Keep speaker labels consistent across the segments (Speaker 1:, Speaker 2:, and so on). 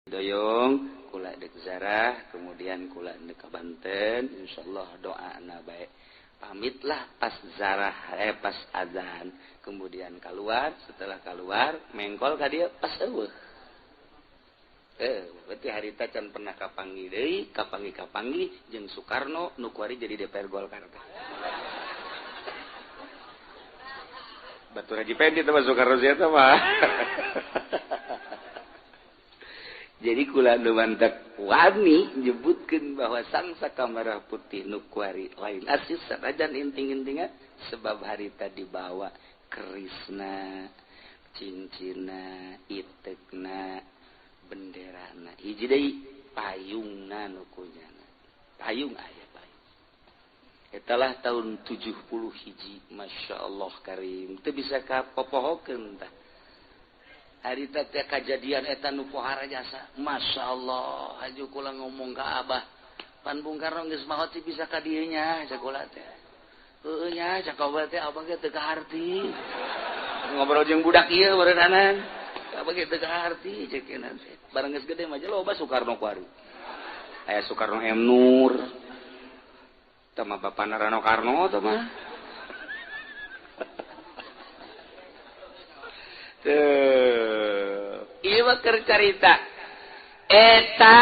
Speaker 1: Doyong kula dek zarah, kemudian kula dek ka Banten, insyaallah doana baik. Pamitlah pas zarah, pas azan, kemudian keluar, setelah keluar mengkol ka dieu pas eueuh. Berarti harita can pernah kapanggih deui, kapanggih-kapanggih jeung Soekarno nu kuari jadi DPR Golkar. Batur Haji Pendi teh Soekarno sia teh mah. Jadi kula nu mantak wani nyebutkeun bahwa sang saka merah putih nu kuari lain asis sanajan inting-intingan sebab harita dibawa kerisna, cincina, itekna, benderana. Hiji deui payungna nu kunyana. Payung aya payung. Etalah tahun 71, Masya Allah karim. Teu bisa kapopohokeun tah. Harita teh kajadian eta nu pohara jasa. Masya Allah, haju kula ngomong ka abah. Pan Bung Karno geus maot sih bisa ka dieu nya cak kula teh. Heueuh nya cak abah teh abah ge teu kaharti. Ngobrol jeung budak ieu barenanan. Abah ge teu kaharti cek teh. Bareng geus gede mah loba Soekarno kuari. Aya Soekarno M Nur. Tah mah bapana Rano Karno tah mah. Carita eta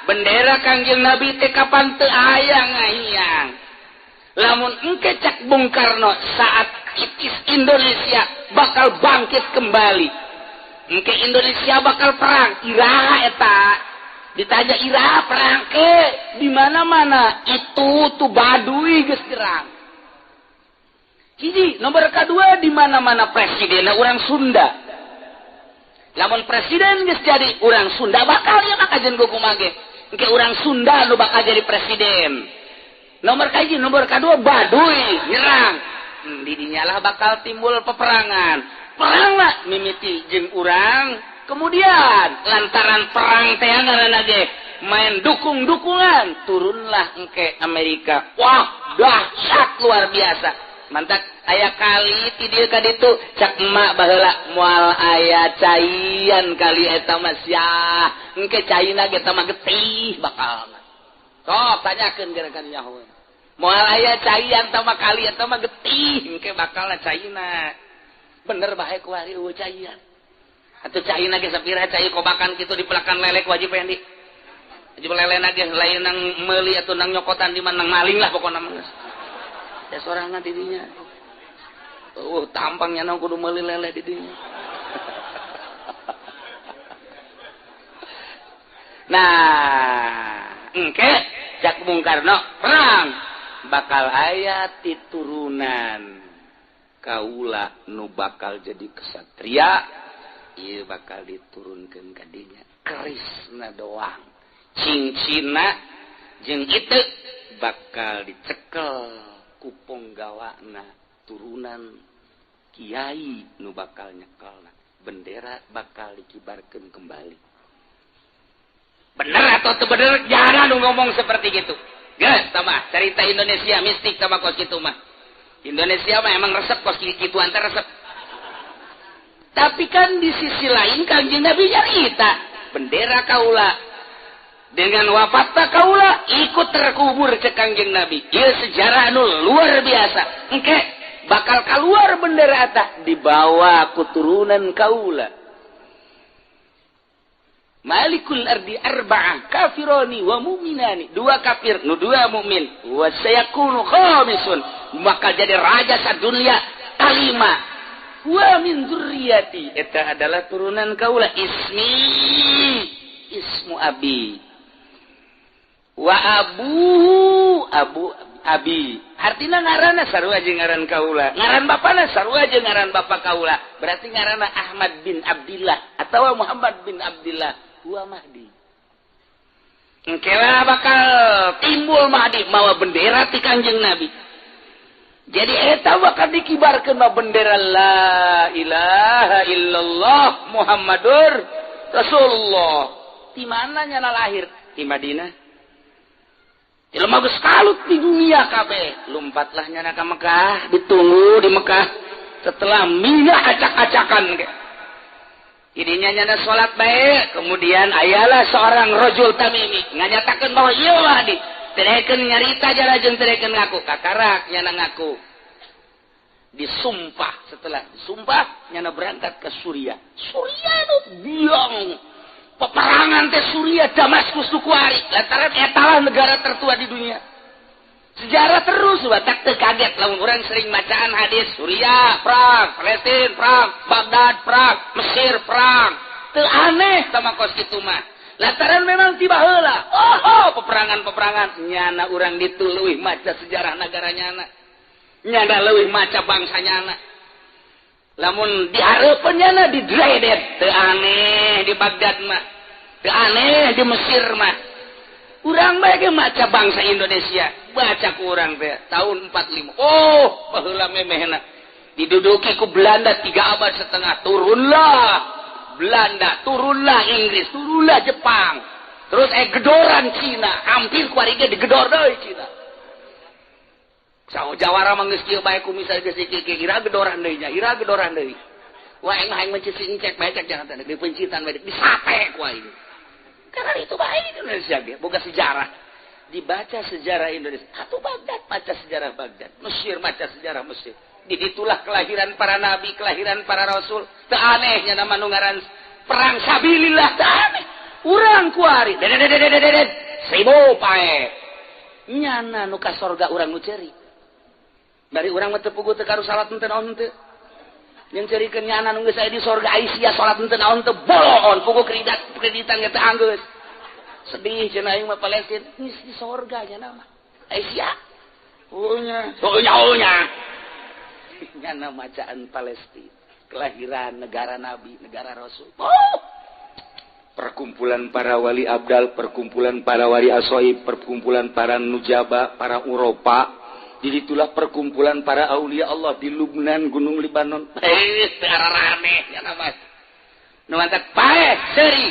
Speaker 1: bendera Kangjeng Nabi teh kapan teu aya ngahiyang. Lamun engke cak Bung Karno saat itis Indonesia bakal bangkit kembali, engke Indonesia bakal perang. Iraha eta ditanya iraha perang ke di mana-mana itu tuh Baduy geus nyerang. Hiji nomor kedua di mana-mana presidenna urang Sunda. Lamun presiden geus jadi urang Sunda bakal ieu mah kajen kumaha ge. Engke urang Sunda nu bakal jadi presiden. Nomor kahiji nomor kadua Baduy nyerang. Di dinya lah bakal timbul peperangan. Perang lah mimiti jeung urang. Kemudian lantaran perang teh ngaranna ge main dukung-dukungan turunlah engke Amerika. Wah, dahsyat luar biasa. Mantak aya kali ti dieu ka ditu cak emak baheula moal aya caian kali eta mah sia. Engke caina ge eta mah getih bakal. Sok tanyakeun gerakan nyaho. Moal aya caian tah mah kali eta mah getih engke bakalna caina. Bener bae kuari eueuh caian. Atuh caina ge sapira cai kobakan kitu dipelakan lelek wajib Pendi. Wajib lelena ge lain nang meuli atuh nang nyokotan di mana nang maling lah pokona mah. Ya sorangan didinya. Oh, tampangnya nang kudu meuli lele didinya. Nah, engke cak Bung Karno perang bakal aya titurunan kaula nu bakal jadi kesatria, ieu bakal diturunkeun ka dinya. Kerisna doang, cincina jeung itu bakal dicekel kupong gawana turunan kiai nu bakal nyekelna, bendera bakal dikibarkeun kembali. Bener atau teu bener jarang nu ngomong seperti gitu. Geus tah cerita Indonesia mistik sama kos kitu mah. Indonesia mah emang resep kos kituan teh resep. Tapi kan di sisi lain Kangjeng Nabi nyarita bendera kaula dengan wafatna kaula ikut terkubur cek Kangjeng Nabi. Ieu sejarah nu luar biasa. Engke bakal keluar bendera eta dibawa ku turunan kaula. Malikul ardi arba'ah kafironi wa mu'minani. Dua kafir nu dua mukmin. Wa sayakunu khamisun. Bakal jadi raja sadunia kalima. Wa min dzurriyyati. Eta adalah turunan kaula. Ismi ismu abi. Wa abuhu abu abi. Artina ngaranna sarua jeung ngaran kaula. Ngaran bapana sarua jeung ngaran bapa kaula. Berarti ngaranna Ahmad bin Abdillah atawa Muhammad bin Abdillah. Huwa Mahdi. Engkelah bakal timbul Mahdi mawa bendera ti Kangjeng Nabi. Jadi eta bakal dikibarkeun mah bendera la ilaha illallah Muhammadur Rasulullah. Di mana nyana lahir? Di Madinah. Jelema geus kalut di dunia kabeh. Lompatlah nyana ka Mekah, ditunggu di Mekah. Setelah minyak acak-acakan ge. Ininya nyana salat baik, kemudian ayalah seorang rojul tamimi nganyatakeun bahwa ieu Mahdi. Terekeun nyarita jara jeung terekeun ngaku, kakarak nyana ngaku. Disumpah, setelah disumpah nyana berangkat ke Suriah. Suriah nu biang peperangan teh Suriah Damaskus nu kuari lantaran eta negara tertua di dunia. Sejarah terus batak teu kaget lamun urang sering bacaan hadis Suriah perang, Palestina perang, Baghdad perang, Mesir perang. Teu aneh sama kos kitu mah. Lantaran memang tiba heula. Oh, peperangan-peperangan nyana urang ditu leuwih maca sejarah negara nyana. Nyana leuwih maca bangsa nyana. Lamun dihareupeun nyana didredet, teu aneh di Baghdad mah. Teu aneh di Mesir mah. Urang bae ge maca bangsa Indonesia, baca ku urang teh tahun 45. Oh, baheula memehna diduduki ku Belanda 3 abad setengah, turunlah Belanda, turunlah Inggris, turunlah Jepang. Terus gedoran Cina, hampir ku ari ge digedor deui Cina. Sawo jawara mah geus kieu bae ku misal geus kieu ira gedoran deui nya, ira gedoran deui. Wah, aing mah aing mencit encek bae cek jangan teh dipencitan bae disate ku aing. Karena itu baik Indonesia ge boga sejarah. Dibaca sejarah Indonesia. Atuh Baghdad baca sejarah Baghdad, Mesir baca sejarah Mesir. Di itulah kelahiran para nabi, kelahiran para rasul. Teu anehnya nama nu ngaran perang sabilillah teu aneh. Urang kuari dedet seribu pae. Nyana nu ka sorga urang nu ceurik. Dari urang mah teu puguh teu karu salat henteu naon henteu. Yang cerikeun nyana nu geus aya di sorga Aisyah salat henteu naon teu boloon puguh kreditan kreditan ge teu anggeus. Sedih cenah aing mah Palestina geus di sorga nya mah. Aisyah. Oh nya, oh nya, oh nya. Nyana macaan Palestina, kelahiran negara nabi, negara rasul. Oh. Perkumpulan para wali abdal, perkumpulan para wali asoib, perkumpulan para nujaba, para Uropa. Jadi itulah perkumpulan para aulia Allah di Lubnan, Gunung Libanon. Eh, rame ya nama. Nu mantak paeh seuri.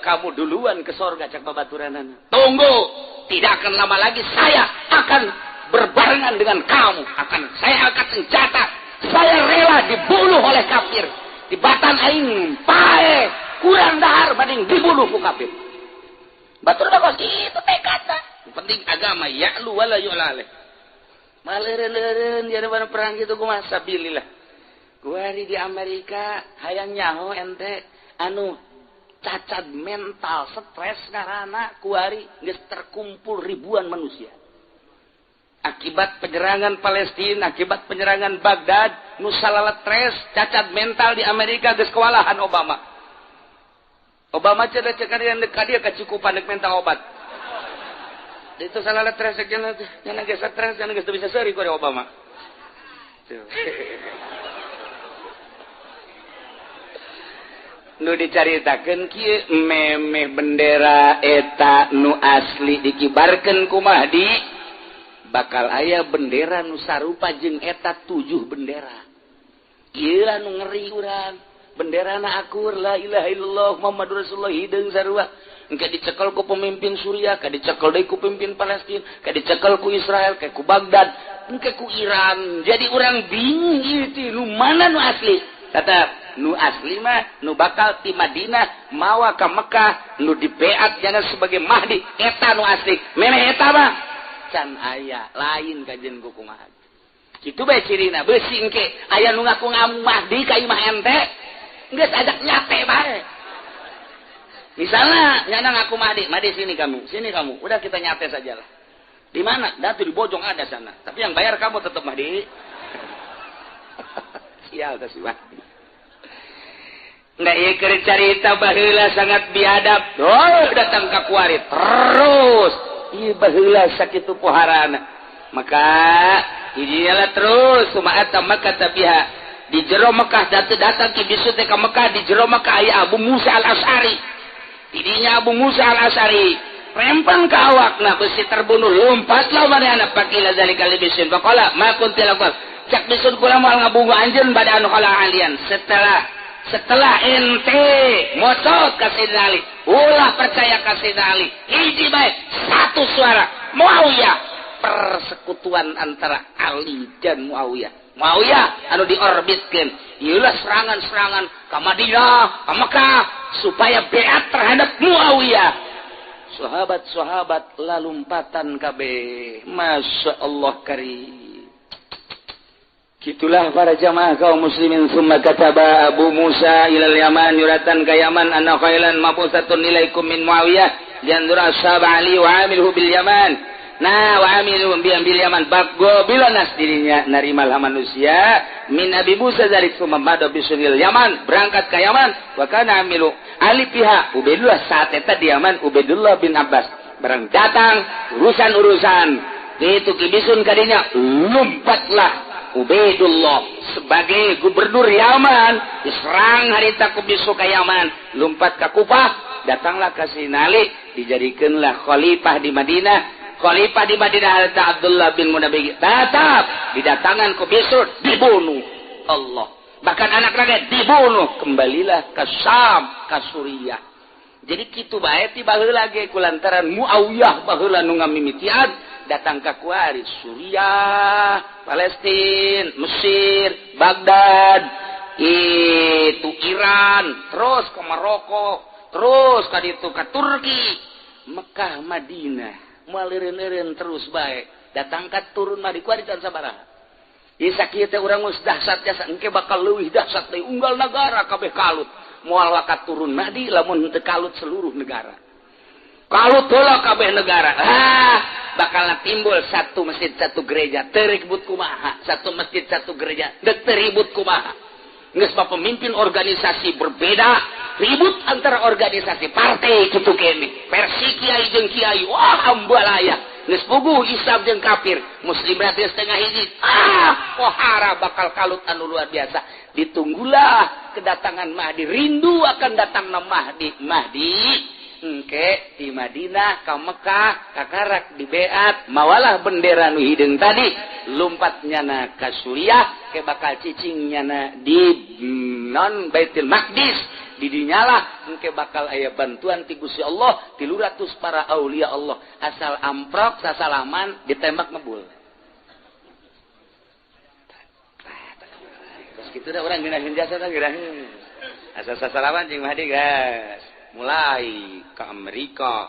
Speaker 1: Kamu duluan ke sorga cak babaturanana. Tunggu, tidak akan lama lagi saya akan berbarengan dengan kamu. Akan saya angkat senjata. Saya rela dibunuh oleh kafir. Di batan aing paeh kurang dahar banding dibunuh ku kafir. Batur kos kitu tekadna. Penting agama ya'lu wala yu'la alaih. Maleureun-leureun dia mana perang gitu kumaha sabilillah. Kuari di Amerika hayang nyaho ente anu cacat mental stres karena kuari geus terkumpul ribuan manusia. Akibat penyerangan Palestina, akibat penyerangan Baghdad, nu stres cacat mental di Amerika geus kewalahan Obama. Obama cenah cek ka dia kacukupan dek minta obat. Itu salah stres cenah cenah geus stres cenah geus teu bisa seuri ku Obama. Nu dicaritakeun kieu memeh bendera eta nu asli dikibarkeun ku Mahdi bakal aya bendera nu sarupa jeung eta 7 bendera. Ieu lah nu ngeri urang. Benderana akur la ilaha illallah Muhammadur Rasulullah hideung sarua. Engke dicekel ku pemimpin Suriah, ka dicekel deui ku pemimpin Palestina, ka dicekel ku Israel, ka ku Baghdad, engke ku Iran. Jadi urang bingung ieu teh nu mana nu asli. Tetap nu asli mah nu bakal ti Madinah mawa ka Mekah nu dibeat jana sebagai Mahdi eta nu asli. Memeh eta mah can aya lain kajian ku kumaha. Kitu bae cirina beusi engke aya nu ngaku Mahdi ka imah ente geus ajak nyate bae. Misalnya nyana ngaku Mahdi, Mahdi sini kamu, udah kita nyate sajalah. Di mana? Datu di Bojong ada sana. Tapi yang bayar kamu tetap Mahdi. Sial teh si Mahdi. Nggak ieu keur carita baheula sangat biadab. Oh, datang ka kuari terus. Ieu baheula sakitu poharana. Maka ieu terus sumaata maka tabiha. Di jero Mekah datang ki bisu teh ka Mekah di jero Mekah aya Abu Musa Al-Asy'ari. Tidinya Abu Musa Al-Asy'ari rempang ka awakna besi terbunuh lompatlah manehna pakila zalika li bisin faqala ma kunti lakukan cak bisun kula moal ngabungu anjeun bada anu kala alian setelah ente mocot ka Sayyidina Ali ulah percaya ka Sayyidina Ali hiji bae satu suara Muawiyah persekutuan antara Ali dan Muawiyah Muawiyah anu diorbitkeun. Ieu lah serangan-serangan ka Madinah, ka Mekah supaya beat terhadap Muawiyah. Sahabat-sahabat lalumpatan kabeh. Masya Allah karim. Gitulah para jamaah kaum muslimin. Summa kataba Abu Musa ilal Yaman, yuratan ka Yaman, anna khailan mabusatun ilaikum min Muawiyah lianzura ashab Ali wa amilhu bil Yaman. Nah, wa amilu bil Yaman baggo bila nas dirinya narimalah manusia min Abi Musa zalik. Summa mada bisunil Yaman, berangkat ke Yaman, wa kana amilu Ali pihak Ubaidullah saat eta di Yaman Ubaidullah bin Abbas. Barang datang urusan-urusan itu kibisun kadinya, lompatlah Ubaidullah sebagai gubernur Yaman, diserang harita ku bisu ke Yaman, lompat ke Kufah, datanglah ke Sinali, dijadikanlah khalifah di Madinah. Khalifah di Madinah harita Abdullah bin Munabbih tetap didatangan ku bisu, dibunuh Allah, bahkan anak rakyat dibunuh, kembalilah ke Syam, ke Suriah. Jadi kitu bae ti baheula ge kulantaran Muawiyah baheula nu ngamimitian datang ka kuari Suriah, Palestina, Mesir, Baghdad, itu Iran, terus ke Maroko, terus ka ditu ka Turki, Mekah, Madinah, moal eureun-eureun terus bae. Datang ka turun mah di kuari can sabaraha. Ieu sakieu teh urang geus dahsyat jasa, engke bakal leuwih dahsyat deui, unggal nagara kabeh kalut. Moal wakat turun Mahdi lamun teu kalut seluruh negara. Kalut heula kabeh negara. Ah, bakal timbul satu masjid satu gereja, teu ribut kumaha, satu masjid satu gereja, teu ribut kumaha. Geus mah pemimpin organisasi berbeda, ribut antara organisasi partai kitu kene. Versi kiai jeung kiai, wah ambalaya. Geus puguh Islam jeung kafir, muslim berarti setengah hiji. Ah, pohara bakal kalut anu luar biasa. Ditunggulah kedatangan Mahdi, rindu akan datangna Mahdi. Mahdi engke di Madinah ka Mekah kakarak di beat mawalah bendera nu hideung tadi, lompat nyana ka Suriah, ke bakal cicing nyana di non Baitul Maqdis. Didinyalah engke bakal aya bantuan ti Gusti Allah 300 para aulia Allah, asal amprok sasalaman ditembak ngebul. Terus kitu da urang ngeunaheun jasa teh ngeunaheun asal sasalaman jeung Mahdi gas mulai ke Amerika,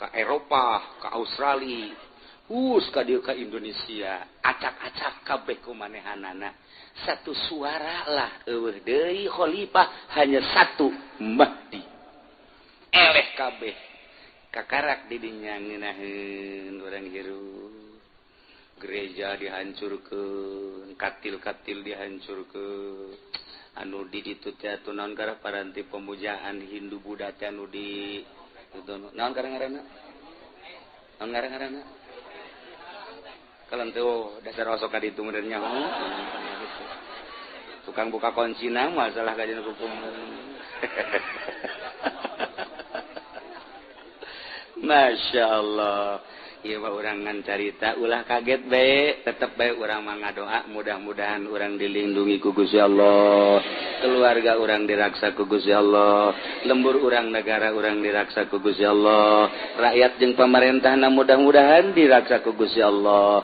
Speaker 1: ke Eropa, ke Australia, us ka dieu ka Indonesia, acak-acak kabeh ku manehanana. Satu suara lah eueuh deui khalifah hanya satu Mahdi. Eleh kabeh kakarak di dinya ngeunaheun urang hirup. Gereja dihancurkeun, katil-katil dihancurkeun. Anu di ditu teh atuh naon karah paranti pemujaan Hindu Buddha teh anu di itu naon karah ngaranna? Naon karah ngaranna? Kalau teu dasar osok ka ditu meureun nyaho. Tukang buka kuncina masalah kajian hukum. Masya Allah. Ieu mah urang ngan carita ulah kaget bae, tetep bae urang mah ngadoa mudah-mudahan urang dilindungi ku Gusti Allah, keluarga urang diraksa ku Gusti Allah, lembur urang negara urang diraksa ku Gusti Allah, rakyat jeung pamarentahna mudah-mudahan diraksa ku Gusti Allah.